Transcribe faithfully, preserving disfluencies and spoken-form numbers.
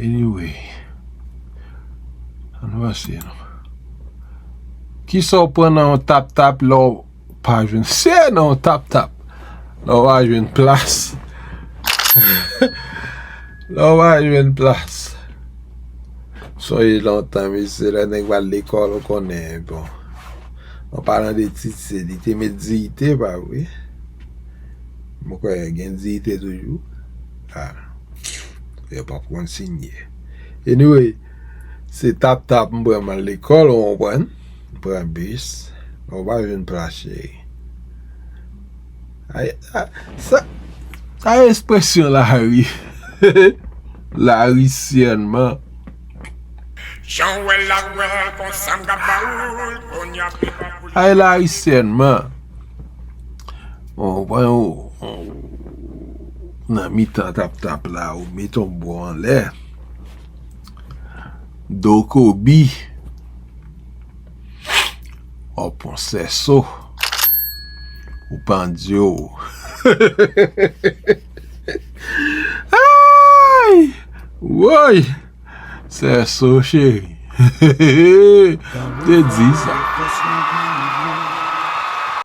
Anyway, ann vanse non. Kisa w pran nan yon tap tap lè w pa jwenn sè nan yon tap tap? Lè w pa jwenn plas. Lè w pa jwenn plas. Sonje lontan, mesye, lè nèg pral lekòl, ou konnen, bon. An palan de tit, se li te met diyite, pa vre? Mwen kwè gen diyite toujou. Ah. Yo p ap kontinye. Anyway, se tap tap m pran m al lekòl, ou konprann? M pran bis. Ou pa jwenn plas, cheri. Ay, a, sa, sa ekspresyon lari. Lari sèlman. Jan w wè l la, w wè l konsa, m ka ba ou l, kounye a, pi pa pou l. Ay, lari sèlman. Ou pran ou, ou nan mitan tap tap la, ou met yon bò anlè. Do Kobe. Ou pran sèso. Ou pandye w. Ay! Woy! Sèso, cheri. Te di sa.